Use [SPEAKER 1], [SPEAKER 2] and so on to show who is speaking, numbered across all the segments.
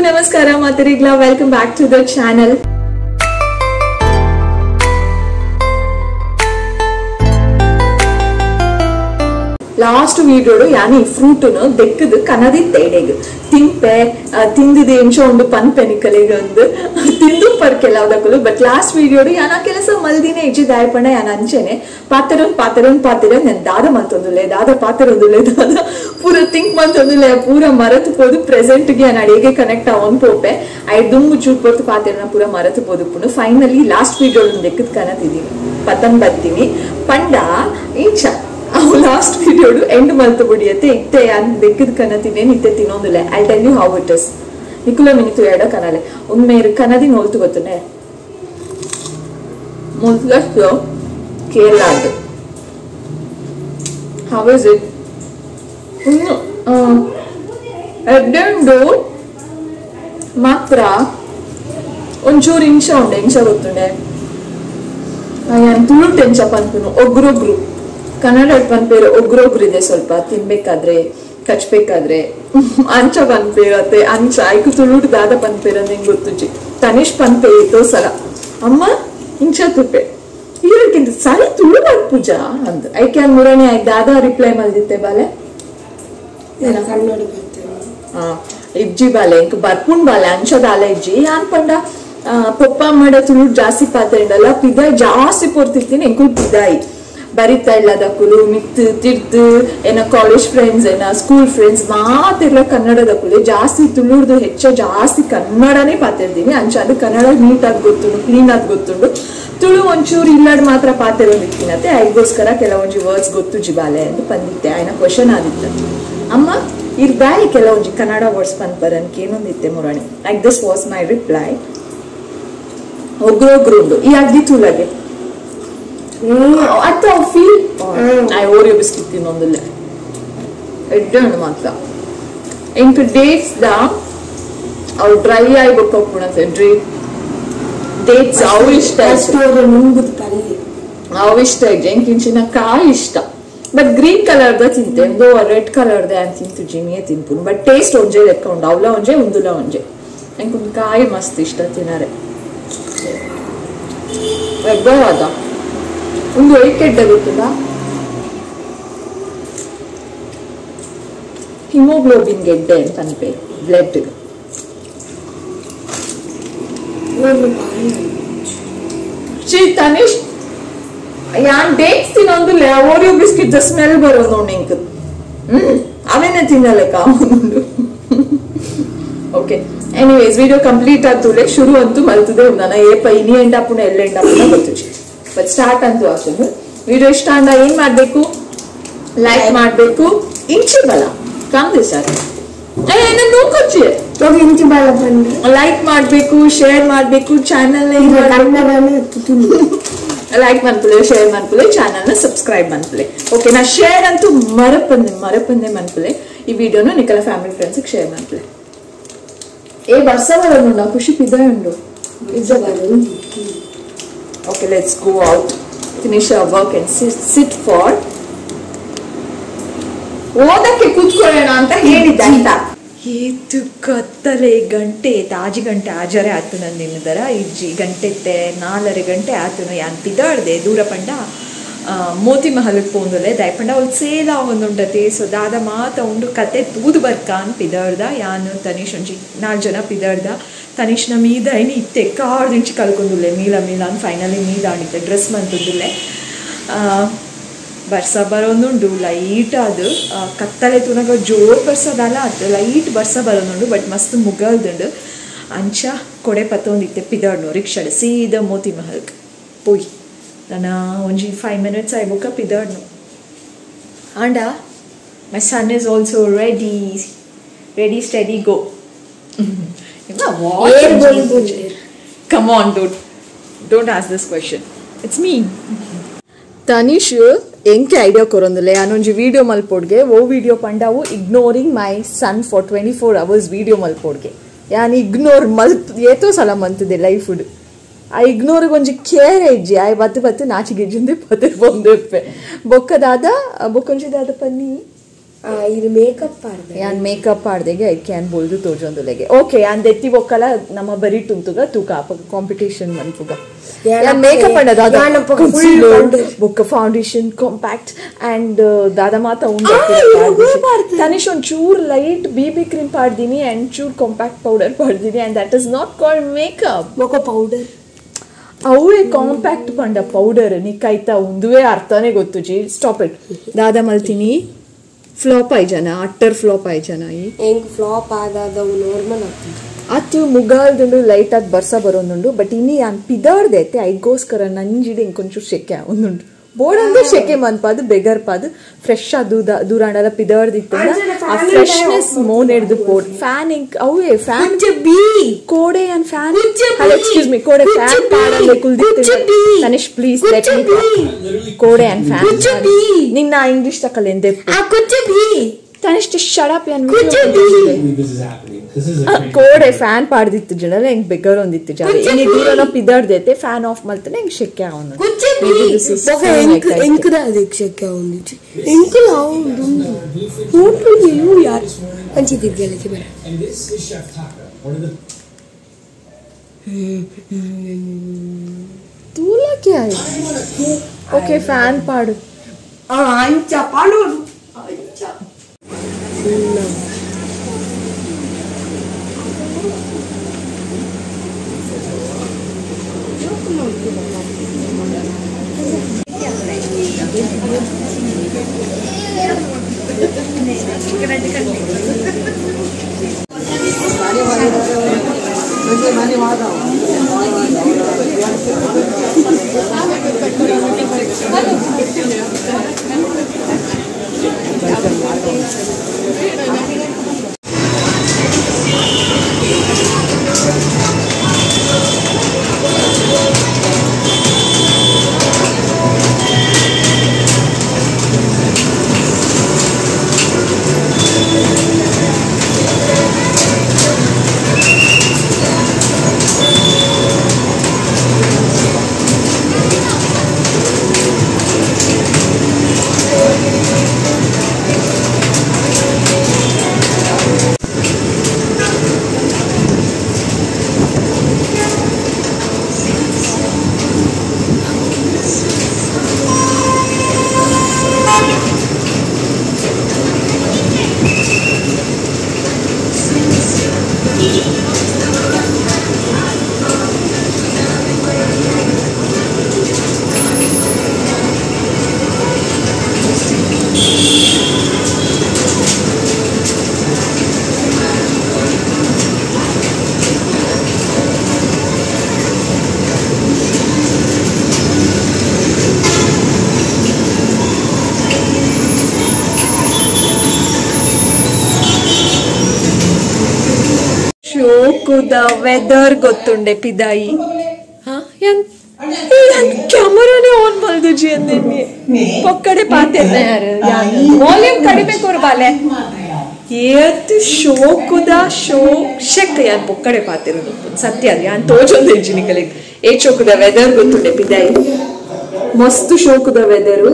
[SPEAKER 1] ನಮಸ್ಕಾರ ಮಾತರಿಗ್ಲಾ, welcome back to the channel. Last ವೀಡಿಯೋಡು ಯಾನಿ ಫ್ರೂಟುನು ದೆಕ್ಕದು ಕನದಿತ್ತೆ ಎಡೆಗ್ ತಿಂಪೆ ತಿಂದಿದೆ ಎಂಚ ಉಂಡು ಪನ್ಪೆ ನಿಕಲೆಗ್ ಅಂದ್ ತಿಂದು ಪರ್ ಕೆಲವುದಕುಲು. ಬಟ್ ಲಾಸ್ಟ್ ವೀಡಿಯೋಡು ಯಾನ ಕೆಲಸ ಮಲ್ದಿನ ಇಜ್ಜಿ ದಾಯಪಂಡ ಯಾನ ಅಂಚೆನೆ ಪಾತೆರೊಂದು ಪಾತೆರೊಂದು ಪಾತೆರೊಂದು ನಾನು ದಾದ ಮಲ್ತೊಂದುಲ್ಲೆ ದಾದ ಪಾತೆರೊಂದುಲ್ಲೆ ದಾದ ಪೂರ ಥಿಂಕ್ ಮಲ್ತೊಂದುಲ್ಲೆ ಪೂರ ಮರತು ಪೋದು ಪ್ರೆಸೆಂಟ್ಗೆ ಯಾನ್ ಅಡಿಗೆ ಕನೆಕ್ಟ್ ಆವೊಂದು ಪೋಪೆ I ದುಂಬು ಚೂಟ್ ಪೊರ್ತು ಪಾತೆರನ ಪೂರ ಮರತು ಪೋದುಪ್ಪುಂಡು. ಫೈನಲಿ ಲಾಸ್ಟ್ ವೀಡಿಯೋಡು ದೆಕ್ಕದ್ ಕನತಿದ್ದೀನಿ ಪತನ್ ಬತ್ತೀನಿ ಪಂಡ ಇಂಚ ಅವು ಲಾಸ್ಟ್ ವೀಡಿಯೋಡು ಎಂಡ್ ಮಲ್ತು ಬುಡಿಯತ್ತೆ ಇತ್ತೆ ಅನ್ ದೆಕ್ಕದ ಕನತಿನೇನು ಇತ್ತೆ ತಿನ್ನೋದಿಲ್ಲ. I tell you how it is. ನಿಕುಲ ಮಿನಿತು ಎಡ ಕನಲೆ ಉಮ್ಮೇರು ಕನದಿ ನೋಲ್ತು ಗೊತ್ತನೆ ಮುಲ್ತು ಕೇರಳದ್ದು. How is it? ಎಡ್ಡೆಂಡು ಮಾತ್ರ ಒಂಚೂರು ಇಂಚ ಉಂಡೆ ಇಂಚ ಗೊತ್ತುಂಡೆ ತುಳು ಟೆಂಚ ಪನ್ಪುನು ಒಗ್ರೊಗ್ರು ಕನ್ನಡ ಪನ್ಪೇರು ಒಗ್ರೊಗ್ರಿದೆ ಸ್ವಲ್ಪ ತಿನ್ಬೇಕಾದ್ರೆ ಕಚ್ಬೇಕಾದ್ರೆ ಅಂಚ ಪನ್ಪೇರತ್ತೆ ಅಂಚ ಐಕು ತುಳುಟು ದಾದ ಪನ್ಪೇರ ನಿಂಗೆ ಗೊತ್ತುಜಿ. ತನಿಷ್ ಪನ್ಪೇ ಇತ್ತೋ ಸಲ ಅಮ್ಮ ಇಂಚ ತುಪ್ಪೆ ಈರಕ್ಕಿಂತ ಸರಿ ತುಳು ಪೂಜಾ ಅಂದ್ ಐಕೆ ಮುರಣಿ ಆಯ್ತು ದಾದ ರಿಪ್ಲೈ ಮಲ್ದಿತ್ತೆ ಬಾಲೆ ಇಜ್ಜಿ ಬಾಲೆ ಇಂಕ್ ಬರ್ಪುಣ್ ಬಾಲೆ ಅಂಚದಾಲ ಇಜ್ಜಿ ಯಾನ್ ಪಂಡ ಪೊಪ್ಪ ಮಾಡ ತುಳು ಜಾಸ್ತಿ ಪಾತ್ರೆಂಡಲ್ಲ ಪಿದಾಯಿ ಜಾಸ್ತಿ ಪೊರ್ತಿರ್ತೀನಿ ಎಂಕುಲ್ ಪಿದಾಯಿ ಬರಿತಾ ಇಲ್ಲದಕ್ಕುಲು ಮಿತ್ತು ತಿರ್ತು ಏನ ಕಾಲೇಜ್ ಫ್ರೆಂಡ್ಸ್ ಏನ ಸ್ಕೂಲ್ ಫ್ರೆಂಡ್ಸ್ ಮಾತೆಲ್ಲ ಕನ್ನಡದಕ್ಕುಲೆ ಜಾಸ್ತಿ ತುಳುರ್ದು ಹೆಚ್ಚ ಜಾಸ್ತಿ ಕನ್ನಡನೇ ಪಾತಿರ್ತೀನಿ. ಅಂಚ ಅದು ಕನ್ನಡ ನೀಟಾಗಿ ಗೊತ್ತುಂಡು ಕ್ಲೀನ್ ಆಗಿ ಗೊತ್ತುಂಡು. ತುಳು ಒಂಚೂರು ಇಲ್ಲಡ್ ಮಾತ್ರ ಪಾತಿರೋದಿಕ್ಕಿನತ್ತೆ ಐಗೋಸ್ಕರ ಕೆಲವೊಂಜಿ ವರ್ಡ್ಸ್ ಗೊತ್ತು ಜಿಬಾಲೆ ಅಂತ ಬಂದಿತ್ತೆ ಆಯ್ನ ಕ್ವಶನ್ ಆದಿತ್ತು ಅಮ್ಮ ಇರ್ದಾಯಿ ಕೆಲವೊಂಜಿ ಕನ್ನಡ ವರ್ಡ್ಸ್ ಪನ್ಪರ್ ಅನ್ಕೆ ಏನೊಂದಿತ್ತೆ ಮುರಾಣಿ like this was my reply. ಒಗ್ರೊಗ್ರುಂಡು ಈ ಅಗ್ದಿ ತುಳಗೆ ಅತ್ತ feel I Oreo biscuit ತಿನ್ನೊಂದಿಲ್ಲ ಎಡ್ಡೆ ಮಾತ್ರ ಎಂಟು ಡೇಟ್ಸ್ the ಅವು ಡ್ರೈ ಆಗಿ ಬೊಕ್ಕಪ್ಪುಣತೆ ಡ್ರೈ ಡೇಟ್ಸ್ ಅವು ಇಷ್ಟ ಅವು ಇಷ್ಟ ಇಜ್ಜಿ ಎಂಕಿಂಚಿನ ಕಾಯಿ ಇಷ್ಟ. But green colour the ತಿಂತೆ ಒಂದೋ ರೆಡ್ ಕಲರ್ the ತಿಂತು ಜಿಮಿಯೇ ತಿನ್ಪುನು. ಬಟ್ ಟೇಸ್ಟ್ ಒಂಜೆ ಲೆಕ್ಕ ಉಂಡು ಅವಲ ಒಂಜೆ ಉಂದುಲ ಒಂಜೆ ಎಂಕೊಂದು ಕಾಯಿ ಮಸ್ತ್ ಇಷ್ಟ ತಿನ್ನರೆ ಎಡ್ಡೆ ಒಂದು ಒಯ್ಕೆಡ್ಡೆ ಗೊತ್ತಿಲ್ಲ ಹಿಮೋಗ್ಲೋಬಿನ್ ಗೆಡ್ಡೆ ಅಂತ ಅನ್ಪೆ ಬ್ಲಡ್. ತನಿಷ್ ಯಾನ್ ಡೇಟ್ಸ್ ತಿನ್ನೊಂದಿಲ್ಲ Oreo biscuit smell ಬರೋದು ನೋಡಿ ಇಂಕ್ ಅವೇನೆ ತಿನ್ನಲೆಕ್ಕ ಉಂಡು. Okay anyways video complete ಆತುಲೆ ಶುರು ಅಂತೂ ಮಲ್ತದೆ ನನ್ನ ಏಪ ಇನಿ ಎಂಡ್ ಆಪುಣ ಎಲ್ಲ ಎಂಡ್ ಆಪುಣ ಗೊತ್ತುಜಿ. ಬಟ್ ಸ್ಟಾರ್ಟ್ ಅಂತೂ ಆಗ್ತದೆ. ವಿಡಿಯೋ ಇಷ್ಟ ಅಂದ ಏನ್ ಮಾಡ್ಬೇಕು? ಲೈಕ್ ಮಾಡ್ಬೇಕು. ಇಂಚಿ ಬಲ ಕಾಮ್ದೆ ಸರ್ ಲೈಕ್ ಮಾಡ್ಬೇಕು, ಶೇರ್ ಮಾಡ್ಬೇಕು, ಚಾನಲ್ ಲೈಕ್ ಮನ್ಪುಲೆ, ಶೇರ್ ಮನ್ಪುಲೆ, ಚಾನಲ್ ನ ಸಬ್ಸ್ಕ್ರೈಬ್ ಮನ್ಪುಲೆ. ಓಕೆ ನಾ ಶೇರ್ ಅಂತೂ ಮರಪಂದೆ ಮರಪಂದೆ ಮನ್ಪುಲೆ. ಈ ವಿಡಿಯೋನ ನಿಕಲ family friends share ಮನ್ಪುಲೆ. ಏ ಬರ್ಸ ಬರೋದು ಖುಷಿ ಪಿದ ಉಂಡು. Okay, let's go out, finish our work and sit for ಓದಕ್ಕೆ ಕೂತ್ಕೊಳ್ಳೋಣ ಅಂತ ಹೇಳಿದ್ದೆ ಅಂತ. ಏತು ಕತ್ತಲೆ ಗಂಟೆ ತಾಜಿ ಗಂಟೆ ಆಜರೆ ಆತು ನನ್ನ ನಿನ್ನದರ ಇಜ್ಜಿ ಗಂಟೆತ್ತೆ 4.5 ಗಂಟೆ ಆತನು ಯಾನ್ ಪಿದಾಡ್ದೆ ದೂರ ಪಂಡ ಮೋತಿ ಮಹಲ್ಗೆ ಪೋಂದುಲೆ ದಯಪಂಡ ಅವಳು ಸೇಲ್ ಆವೊಂದುಂಡತೆ. ಸೊ ದಾದ ಮಾತ ಉಂಡು ಕತೆ ತೂದು ಬರ್ಕಾನ್ ಪಿದಾಡ್ದ ಯಾನು ತನೀಶ್ ಒಂಜಿ 4 ಜನ ಪಿದಾಡ್ದ. ತನೀಶ್ನ ಮೀದ ಐನಿ ಇತ್ತೆ ಕಾರ್ದಿಂಚಿ ಕಲ್ಕೊಂದುಲ್ಲೆ ಮೀಲ ಮೀಲ ಅಂತ ಫೈನಲಿ ಮೀದಾಣಿತ್ತೆ ಡ್ರೆಸ್ ಮಂತುಂದುಲ್ಲೆ. ಬರ್ಸ ಬರೋದುಂಡು ಲೈಟ್ ಅದು ಕತ್ತಲೆ ತುನಗ ಜೋರು ಬರ್ಸದಲ್ಲ ಅದು ಲೈಟ್ ಬರ್ಸ ಬರೋದುಂಡು ಬಟ್ ಮಸ್ತ್ ಮುಗಲ್ದುಂಡು. ಅಂಚ ಕೊಡೆ ಪತ್ತೊಂದಿತ್ತೆ ಪಿದಾಡ್ನು ರಿಕ್ಷಾಡ್ ಸೀದಾ ಮೋತಿ ಮಹಲ್ಗೆ ಪೋಯ್ ನನ್ನ ಒಂಜಿ 5 minutes ಆಯ್ಬೊಕ್ಕ ಪಿದಾಡ್ನು. And my son is also ready ready steady go. Come on, dude. Don't ask this question. It's me. Tanish ಎಂಕೆ idea ಕೊರೊಂದುಲ್ಲೆ ಯಾನೊಂಜಿ video ಮಲ್ಪೊಡ್ಗೆ ಓ ವಿಡಿಯೋ ಪಂಡವು ignoring my son for 24 hours video ಮಲ್ಪೊಡ್ಗೆ ಯಾನ್ ignore ಮಲ್ಪ್ ಏತೋ ಸಲ ಮಂತದೆ ಲೈಫುಡ್ ಆ ಇಗ್ನೋರ್ಗೆ ಒಂಜಿ ಕೇರ್ ಇಜ್ಜಿ ಆಯ್ ಬತ್ತು ಬತ್ತು ನಾಚಿಗೆ ಜಿಂದೆ ಪತ್ತೆ ಪೊಂದೆಪ್ಪೆ ಬೊಕ್ಕದಾದ ಬೊಕ್ಕೊಂಜಿ ದಾದ ಪನ್ನಿ
[SPEAKER 2] ಇದು ಮೇಕಪ್ ಪಾಡ್ದೆ
[SPEAKER 1] ಯಾನ್ ಮೇಕಪ್ ಪಾಡ್ದೆಗೆ ಐಕೆ ಯಾನ್ ಬೋಲ್ದು ತೋಜೊಂದುಲೆಗೆ ಓಕೆ ಯಾನ್ ದೆತ್ತಿ ಬೊಕ್ಕಲ ನಮ್ಮ ಬರಿ ಟುಂತುಗ ತೂಕ ಅಪಗ ಕಾಂಪಿಟೇಷನ್ ಮನ್ಪುಗ ಯಾನ್ ಮೇಕಪ್ ಅಂಡ ದಾದ ಬೊಕ್ಕ foundation compact and ದಾದ ಮಾತ ಉಂಡು ತನಿಷ್ ಒಂದ್ ಚೂರ್ light B B cream ಪಾಡ್ದಿನಿ and ಚೂರ್ ಕಾಂಪ್ಯಾಕ್ಟ್ ಪೌಡರ್ ಪಾಡ್ದಿನಿ and that is not called makeup
[SPEAKER 2] ಬೊಕ್ಕ ಪೌಡರ್
[SPEAKER 1] ಅವೇ ಕಾಂಪ್ಯಾಕ್ಟ್ ಪಂಡ ಪೌಡರ್ ನಿಕ್ಕೈತ ಉಂದುವೇ ಅರ್ಥನೇ ಗೊತ್ತು G stop it ದಾದ ಮಲ್ತೀನಿ ಫ್ಲಾಪ್ ಆಯ್ ಜನ ಅಟ್ಟರ್ ಫ್ಲಾಪ್ ಆಯ್ ಜನ ಈ
[SPEAKER 2] ಹೆಂಗ್ ಫ್ಲಾಪ್ ಆದಾದ ನಾರ್ಮಲ್ ಆಗ್ತದೆ
[SPEAKER 1] ಅತ್ತು ಮುಗಾಲ್ದುಂಡು ಲೈಟ್ ಆಗಿ ಬರ್ಸ ಬರೋದುಂಡು ಬಟ್ ಇನಿ ಯಾನ್ ಪಿದಾರ್ದೈತೆ ಐಗೋಸ್ಕರ ನಂಜಿಡಿ ಇಂಕೊಂಚೂರು ಶೆಕೆ ಒಂದುಂಡು ಬೋರ್ಡ್ ಶೆಕೆ ಮನ್ಪಾದು ಬೆಗರ್ಪಾದು ಫ್ರೆಶ್ ಅದು ದೂರಾಂಡಲ ಪಿದಾರ್ದಿತ್ತು ಆ ಫ್ರೆಶ್ನೆಸ್ ಮೋನ್ ಹಿಡ್ದು ಪೋಡ್ ಫ್ಯಾನ್ ಇಂಕ್ ಅವೇ ಫ್ಯಾನ್ ಕೋಡೆ an fan excuse me ಕೋಡೆ ಫ್ಯಾನ್ ಪಾಡಲ್ಲೇ ಕುಲ್ದಿತ್ತು ತನಿಷ್ please let me ಕೋಡೆ an fan ನಿನ್ನ ಇಂಗ್ಲಿಷ್ ತಕಲ್ ಎಂದೆ ತನಿಷ್ shut up ಯಾನ್ ಕೋಡೆ ಫ್ಯಾನ್ ಪಾಡ್ದಿತ್ತು ಜನರ ಹೆಂಗ್ ಬೆಗರ್ ಒಂದಿತ್ತು ಜಾಗ ಇನಿ ದೂರನ ಪಿದಾರ್ದೈತೆ ಫ್ಯಾನ್ ಆಫ್ ಮಲ್ತನೆ ಹೆಂಗ್ ಶೆಕೆ ಅವನು ತೂಲಕ್ಕೆ ಓಕೆ ಫ್ಯಾನ್ ಪಾಡು
[SPEAKER 2] ಪಾಡು
[SPEAKER 1] ಶೋಕುದ ವೆದರ್ ಗೊತ್ತುಂಡೆ ಪಿದಾಯಿ ಕ್ಯಾಮರಾನೇ ಆನ್ ಮಲ್ದುಜಿ ಅಂದೆ ಪೊಕ್ಕಡೆ ಪಾತೆ ವಾಲ್ಯೂಮ್ ಕಡಿಮೆ ಕೊರ್ಬಾಲೆ ಏತ್ ಶೋಕುದ ಶೋ ಶೆಕ್ ಯಾನ್ ಪೊಕ್ಕಡೆ ಪಾತಿರೋದು ಸತ್ಯ ಅದು ಯಾನ್ ತೋಜೊಂದು ಇಜ್ಜಿನಿಕಲಿಗೆ ಏ ಶೋಕುದ ವೆದರ್ ಗೊತ್ತುಂಡೆ ಪಿದಾಯಿ ಮಸ್ತ್ ಶೋಕುದ ವೆದರು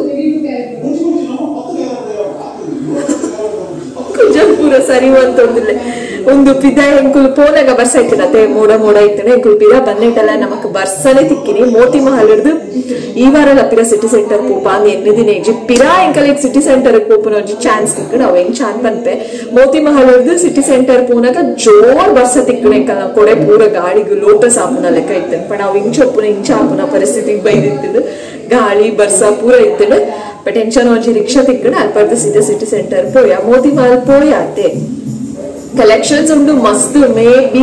[SPEAKER 1] ಕುಜಲ್ಪುರ ಸರಿ ಅಂತೊಂದಿಲ್ಲ ಒಂದು ಪಿದ ಎಂಕುಲು ಪೋನಾಗ ಬರ್ಸ ಇತ್ತಿನತೆ ಮೋಡ ಮೋಡ ಇತ್ತನೆ ಎಂಕುಲು ಪಿದ ಬನ್ನೆಟಲ್ಲ ನಮಕ್ ಬರ್ಸನೆ ತಿಕ್ಕಿನಿ ಮೋತಿ ಮಹಲ್ ಹಿಡ್ದು ಈ ವಾರ ಪಿರ ಸಿಟಿ ಸೆಂಟರ್ ಪೋಪ ಅಂದ್ ಎಣ್ಣೆ ದಿನ ಇಜ್ಜಿ ಪಿರಾ ಎಂಕಲ್ ಸಿಟಿ ಸೆಂಟರ್ ಪೋಪುನ ಒಂಜಿ ಚಾನ್ಸ್ ತಿಕ್ಕಣ ಅವ್ ಹೆಂಗ್ ಚಾನ್ ಪನ್ಪೆ ಮೋತಿ ಮಹಲ್ ಹಿಡ್ದು ಸಿಟಿ ಸೆಂಟರ್ ಪೋನಾಗ ಜೋರ್ ಬರ್ಸ ತಿಕ್ಕಣ ಎಂಕಲ್ ಕೊಡೆ ಪೂರ ಗಾಳಿಗು ಲೋಟಸ್ ಆಪುನ ಲೆಕ್ಕ ಇತ್ತನ ಪಣ ಅವ್ ಇಂಚೊಪ್ಪುನ ಇಂಚ ಆಪುನ ಪರಿಸ್ಥಿತಿಗೆ ಬೈದಿತ್ತಿನ ಗಾಳಿ ಬರ್ಸ ಪೂರ ಇತ್ತನ ಬಟ್ ಟೆನ್ಷನ್ ಒಂಜಿ ರಿಕ್ಷಾ ತಿಕ್ಕಣ ಅಲ್ಪರ್ದ ಸೀದಾ ಸಿಟಿ ಸೆಂಟರ್ ಪೋಯ ಮೋತಿ ಮಹಲ್ ಪೋಯಾತೆ ಕಲೆಕ್ಷನ್ಸ್ ಉಂಡು ಮಸ್ತ್ ಮೇ ಬಿ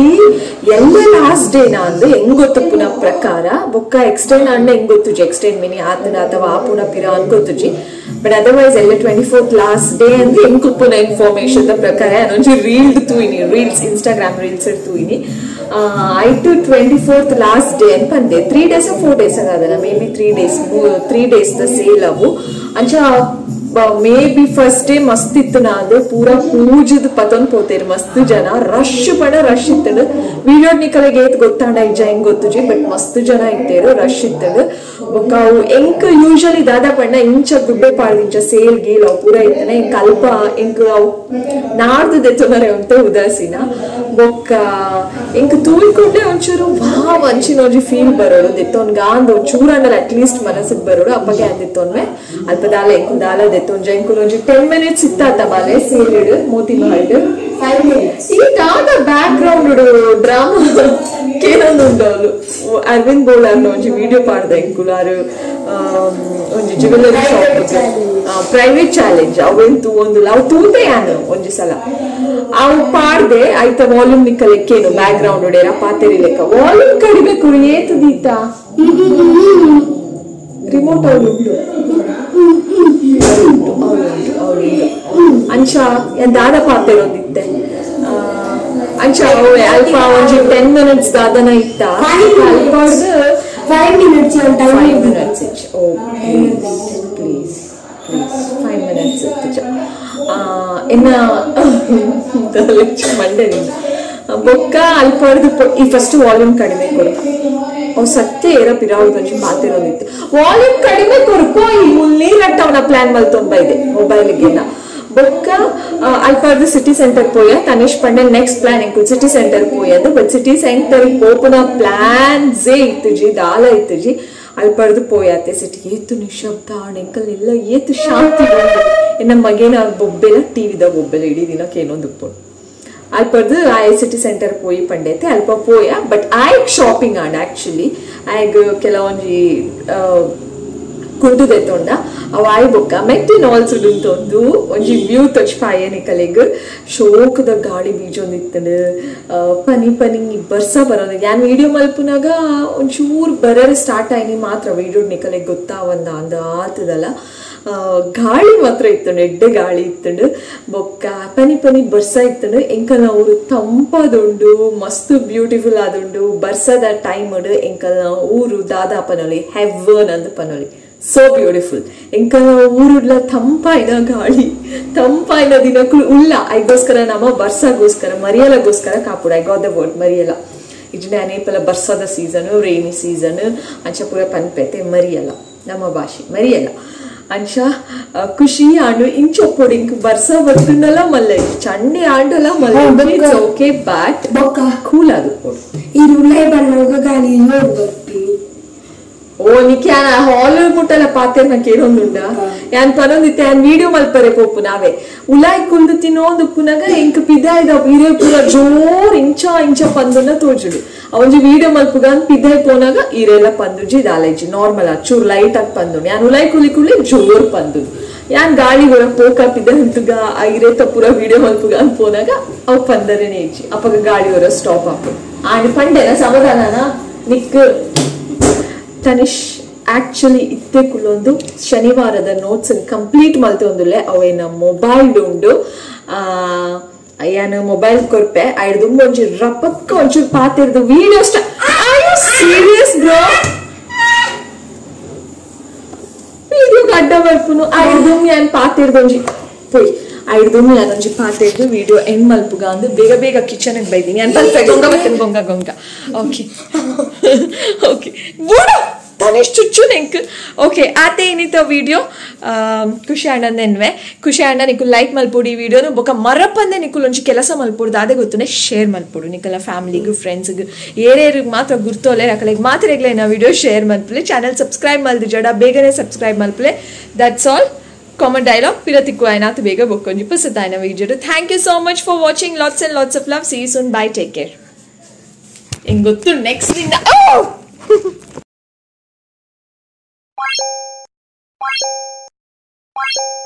[SPEAKER 1] ಎಲ್ಲ ಲಾಸ್ಟ್ ಡೇ ಅಂದು ಹೆಂಗ್ ಗೊತ್ತು ಪುನಃ ಪ್ರಕಾರ ಬೊಕ್ಕ ಎಕ್ಸ್ಟೆಂಡ್ ಅಣ್ಣ ಹೆಂಗ್ ಗೊತ್ತುಜಿ ಎಕ್ಸ್ಟೆಂಡ್ ಮಿನಿ ಆತನ ಅಥವಾ ಆ ಪುನಃ ಪಿರ ಅನ್ಕೊತ್ತುಜಿ ಬಟ್ ಅದರ್ವೈಸ್ ಎಲ್ಲ 24th last day ಅಂದ್ರೆ ಹೆಂಗ್ ಪುನಃ ಇನ್ಫಾರ್ಮೇಶನ್ ಪ್ರಕಾರ ಒಂಜಿ ರೀಲ್ ತೂಯಿನಿ reels Instagram reels ತೂಯಿನಿ ಆಯ್ತು 24th last day ಅಂತ ಬಂದೆ 3 days 4 days ಆಗದಲ್ಲ maybe 3 days 3 days the sale ಅವು ಅಂಚ may be first day ಮಸ್ತ್ ಇತ್ತು ನಾದು ಪೂರಾ ಪೂಜದ ಪತನ್ ಪೋತೇರು ಮಸ್ತ್ ಜನ ರಶ್ ಪಡ ರಶ್ ಇತ್ತು ವಿಡಿಯೋ ನಿಕಲೆಗೆ ಏತ್ ಗೊತ್ತಾಂಡ ಇಜ್ಜ ಹೆಂಗ್ ಗೊತ್ತುಜಿ ಬಟ್ ಮಸ್ತ್ ಜನ ಇತ್ತೇರು ರಶ್ ಇತ್ತದು ಬೊಕ್ಕ ಅವು ಎಂಕ್ ಯೂಶಲಿ ದಾದಾ ಪಂಡ ಇಂಚ ಗುಡ್ಡೆ ಪಾಡ್ದು ಇಂಚ ಸೇಲ್ ಗೀಲ್ ಅವು ಪೂರ ಇತ್ತನೆ ಎಂಕ್ ಅಲ್ಪ ಎಂಕ್ ಅವು ನಾಡ್ದು ದೆತ್ತೊನರೆ ಉಂಟು ಉದಾಸೀನ ಬೊಕ್ಕ ಎಂಕ್ ತೂಯ್ಕೊಂಡೆ ಒಂಚೂರು ವಾವ್ ಅಂಚಿನ ಒಂಜಿ ಫೀಲ್ ಬರೋಡು ದೆತ್ತೊನ್ ಗಾಂದ್ ಒಂಚೂರು ಅಂಡಲ ಅಟ್ಲೀಸ್ಟ್ ಮನಸ್ಸಿಗೆ ಬರೋಡು ಅಪ್ಪಗೆ ಅಂದಿತ್ತೊನ್ಮೆ ಅಲ್ಪ ದಾಲ ಎಂಕು ದಾಲ ದೆತ್ತೊಂಜ ಎಂಕುಲು ಒಂಜಿ 10 ಮಿನಿಟ್ಸ್ ಇತ್ತಾತ ಬಾಲೆ ಸೇರಿಡು ಮೋತಿ ಮಹಲ್ಡ್
[SPEAKER 2] 5 ಮಿನಿಟ್ಸ್
[SPEAKER 1] ಈ ದಾದ ಬ್ಯಾಕ್ ಗ್ರೌಂಡ್ ಡ್ರಾಮಾ ಕೇನೊಂದು ಉಂಡು ಅರವಿಂದ್ ಬೋಳಾರ್ನ ಒಂಜಿ ವಿಡಿಯೋ ಪಾಡ್ದ ಎಂಕುಲು ಆರು ಒಂಜಿ ಜ್ಯುವೆಲರಿ ಶಾಪ್ ಪ್ರೈವೇಟ್ ಚಾಲೆಂಜ್ ಅವೇನ್ ತೂವೊಂದುಲ್ಲ ಅವು ತೂತೆ ಯಾನು ಒಂಜಿ ಸಲ ಅವು ಪಾಡ್ದೆ ಐತ ವಾಲ್ಯೂಮ್ ನಿಕ್ಕಲೆಕ್ಕೇನು ಬ್ಯಾಕ್ ಗ್ರೌಂಡ್ ಉಡೇರ ಪಾತೆರಿ ಲೆಕ್ಕ ವಾಲ್ಯೂಮ್ ಕಡಿಮೆ ಕುರಿ ಏತು ದೀತ ರಿಮೋಟ್ ಅವ್ರು ಉಂಟು ಅಂಚ ಏನ್ ದಾದ ಪಾತೆರೊಂದಿತ್ತೆ ಅಂಚ ಅವೇ ಅಲ್ಪ ಒಂಜಿ 10 ಮಿನಿಟ್ಸ್ ದಾದನ ಇತ್ತ ಅಲ್ಪ
[SPEAKER 2] 5 minutes on time.
[SPEAKER 1] 5 minutes each. Oh, please, please, please. 5 minutes each. ಎನ್ನ ಮಂಡೆ ಬೊಕ್ಕ ಅಲ್ಪರ್ದು ಈ ಫಸ್ಟ್ ವಾಲ್ಯೂಮ್ ಕಡಿಮೆ ಕೊಡು ಅವು ಸತ್ಯ ಏರ ಪಿರಾವ್ದು ಒಂಜಿ ಪಾತಿರೋದಿತ್ತು ವಾಲ್ಯೂಮ್ ಕಡಿಮೆ ಕೊರ್ಕೋ ಈ ನೀರಟ್ಟ ಅವನ ಪ್ಲಾನ್ ಮಲ್ತೊಂಬ ಇದೆ ಮೊಬೈಲ್ಗೆಲ್ಲ ಬೊಕ್ಕ ಅಲ್ಪರ್ದು ಸಿಟಿ ಸೆಂಟರ್ ಪೋಯ ತನಿಷ್ ಪಂಡೆ ನೆಕ್ಸ್ಟ್ ಪ್ಲಾನ್ ಎಂಕು ಸಿಟಿ ಸೆಂಟರ್ ಪೋಯದು ಬಟ್ ಸಿಟಿ ಸೆಂಟರ್ ಪೋಪುನ ಪ್ಲಾನ್ಸೇ ಇತ್ತುಜಿ ದಾಲ ಇತ್ತುಜಿ ಅಲ್ಪರ್ದು ಪೋಯಾತೆ ಸಿಟಿ ಏತು ನಿಶಬ್ದ ಎಂಕಲ್ ಎಲ್ಲ ಏತು ಶಾಂತಿ ಎನ್ನ ಮಗೇನ ಬೊಬ್ಬೆಲ ಟಿವಿದ ಬೊಬ್ಬೆಲ ಇಡೀ ದಿನಕ್ಕೆ ಏನೊಂದು ಉಪ್ಪು ಅಲ್ಪರ್ದು I city centre ಪೋಯಿ ಪಂಡೈತೆ ಅಲ್ಪ ಪೋಯ ಬಟ್ ಆಯ್ಗ್ ಶಾಪಿಂಗ್ ಆಂಡ್ ಆಕ್ಚುಲಿ ಆಯ್ಗ್ ಕೆಲವೊಂಜಿ ಕುಂಟು ದೆತ್ತೊಂಡ ಅವು ಆಯ್ ಬೊಕ್ಕ ಮೆಕ್ಡಿನಾಲ್ಸ್ ಉಂತೊಂದು ಒಂಜಿ ವ್ಯೂ ತೊಚ್ಪಾಯ ನಿಕಲೆಗ್ ಶೋಕದ ಗಾಳಿ ಬೀಜೊಂದಿತ್ತಂಡು ಪನಿ ಪನಿ ಬರ್ಸ ಬರೋದು ಯಾನ್ ವಿಡಿಯೋ ಮಲ್ಪುನಾಗ ಒಂಚೂರು ಬರರೆ ಸ್ಟಾರ್ಟ್ ಆಯ್ನಿ ಮಾತ್ರ ವಿಡಿಯೋ ನಿಕಲೆಗ್ ಗೊತ್ತಾವಂದ ಅಂದ ಆತದಲ್ಲ ಗಾಳಿ ಮಾತ್ರ ಇತ್ತಂಡು ಎಡ್ಡೆ ಗಾಳಿ ಇತ್ತಂಡು ಬೊಕ್ಕ ಪನಿ ಪನಿ ಬರ್ಸ ಇತ್ತಂಡು ಎಂಕಲ್ನ ಊರು ತಂಪಾದುಂಡು ಮಸ್ತ್ ಬ್ಯೂಟಿಫುಲ್ ಆದುಂಡು ಬರ್ಸದ ಟೈಮ್ ಎಂಕಲ್ನ ಊರು ದಾದಾ ಪನೊಲಿ ಹೆವನ್ ಅಂದ್ ಪನೊಲಿ ಸೋ ಬ್ಯೂಟಿಫುಲ್ ಎಂಕಲ್ನ ಊರುಡ್ಲ ತಂಪಾಯಿನ ಗಾಳಿ ತಂಪಾಯಿನ ದಿನಕ್ಕೂ ಉಲ್ಲ ಐಗೋಸ್ಕರ ನಮ್ಮ ಬರ್ಸಗೋಸ್ಕರ ಮರಿಯಲಗೋಸ್ಕರ ಕಾಪುಡ I got the word ಮರಿಯಲ ಇಜ್ನೆ ಅನೇಪಲ ಬರ್ಸದ ಸೀಸನ್ ರೈನಿ ಸೀಸನ್ ಅಂಚ ಪೂರ ಪನ್ಪೆತೆ ಮರಿಯಲ ನಮ್ಮ ಭಾಷೆ ಮರಿಯಲ ಅಂಚ ಖುಷಿ ಆಂಡು ಇಂಚೊಪ್ಪೊಡು ಇಂಕ್ ಬರ್ಸ ಬರ್ತುಂಡಲ ಮಲ್ಲ ಚಂಡೆ ಆಂಡಲ ಮಲ್ಲ it's okay but cool ಅದು
[SPEAKER 2] ಈ ಉಲ್ಲೈ ಬಣ್ಣಗ ಗಾಳಿ ಬರ್ತೀನಿ
[SPEAKER 1] ಓ ನಿಕ್ಕೆ ಯಾನ್ ಹಾಲ್ ಮುಟ್ಟಲ ಪಾತೆರ್ನ ಕೇಳೊಂದುಂಡ ಯಾನ್ ಪನೊಂದಿತ್ತೆ ಯಾನ್ ವಿಡಿಯೋ ಮಲ್ಪರೆ ಪೋಪು ನಾವೇ ಉಲಾಯ್ ಕುಲ್ದು ತಿನ್ನೋಂದು ಪುನಗ ಎಂಕ್ ಪಿದಾಯ್ದ ಇರೆ ಪೂರ ಜೋರ್ ಇಂಚ ಇಂಚ ಪಂದುನ ತೋಜುಡು ಒಂಜಿ ವಿಡಿಯೋ ಮಲ್ಪುಗ ಪಿದಾಯ್ ಪೋನಾಗ ಇರೆಲ್ಲ ಪಂದುಜಿ ದಾಲೈಜಿ ನಾರ್ಮಲ್ ಆದ್ ಚೂರ್ ಲೈಟ್ ಆಗಿ ಪಂದು ಯಾನ್ ಉಲಾಯ್ ಕುಲಿ ಕುಲಿ ಜೋರ್ ಪಂದು ಯಾನ್ ಗಾಳಿ ಹೊರ ಪೋಕ ಪಿದ ಅಂತುಗ ಆ ಇರೇತ ಪೂರ ವಿಡಿಯೋ ಮಲ್ಪುಗ ಅಂತ ಪೋನಾಗ ಅವು ಪಂದರೇನೆ ಇಜ್ಜಿ ಅಪಗ ಗಾಳಿ ಹೊರ ಸ್ಟಾಪ್ ಆಪು ಆಂಡ್ ಪಂಡೆನ ಸಮಾಧಾನನ ನಿಕ್ ತನಿಷ್ ಆಕ್ಚುಲಿ ಇತ್ತೆ ಕುಲ್ಲೊಂದು ಶನಿವಾರದ ನೋಟ್ಸ್ ಕಂಪ್ಲೀಟ್ ಮಲ್ತೊಂದುಲ್ಲೆ ಅವೇನ ಮೊಬೈಲ್ ಉಂಡು ಯಾನು ಮೊಬೈಲ್ ಕೊರ್ಪೆ ಐಡ್ದು ಒಂಜಿ ರಪಕ್ಕ ಒಂಚೂರು ಪಾತಿರ್ದು video serious bro video ಅಡ್ಡ ಬರ್ಪುನು ಐಡ್ದು ಯಾನ್ ಪಾತಿರ್ದು ಒಂಜಿ ಪೋಯ್ ಐಡ್ದು ಯಾನ್ ಒಂಜಿ ಪಾತಿರ್ದು ವಿಡಿಯೋ ಎಂಡ್ ಮಲ್ಪುಗ ಅಂದು ಬೇಗ ಬೇಗ ಕಿಚನ್ ಬೈದೀನಿ ಯಾನ್ ಪಲ್ಪೆ ಗೊಂಗ ಬರ್ತೇನೆ ಗೊಂಗ ಗೊಂಗ ಓಕೆ ಓಕೆ ಬುಡು ತನಿಷ್ ಚುಚ್ಚು ನೆಂಕ್ ಓಕೆ ಆತೆ ಏನಿತ್ತ ವಿಡಿಯೋ ಖುಷಿ ಅಣ್ಣ ನೆನ್ವೆ ಖುಷಿ ಅಣ್ಣ ನಿಕ್ಕು ಲೈಕ್ ಮಲ್ಪೊಡು ಈ ವಿಡಿಯೋನು ಬೊಕ ಮರಪಂದೆ ನಿಕ್ಕುಲ್ ಒಂಜಿ ಕೆಲಸ ಮಲ್ಪೊಡು ದಾದೆ ಗೊತ್ತುನೆ ಶೇರ್ ಮಲ್ಪೊಡು ನಿಕಲ ಫ್ಯಾಮಿಲಿಗೂ ಫ್ರೆಂಡ್ಸ್ಗೂ ಏರೇರಿಗೆ ಮಾತ್ರ ಗುರ್ತೋಲೆ ಅಕಲೆಗ್ ಮಾತ್ರ ಎಗ್ಲೆ ವಿಡಿಯೋ ಶೇರ್ ಮಲ್ಪುಲೆ ಚಾನಲ್ ಸಬ್ಸ್ಕ್ರೈಬ್ ಮಲ್ದು ಜಡ ಬೇಗನೆ ಸಬ್ಸ್ಕ್ರೈಬ್ ಮಲ್ಪುಲೆ that's all common dialogue ಪಿರತಿಕ್ಕು ಆಯ್ನಾತು ಬೇಗ ಬೊಕ್ಕೊಂಜಿ ಪುಸತಾಯ್ನ video thank you so much for watching lots and lots of love see you soon bye take care ಹೆಂಗ್ ಗೊತ್ತು ನೆಕ್ಸ್ಟ್ ದಿನ
[SPEAKER 3] Bye.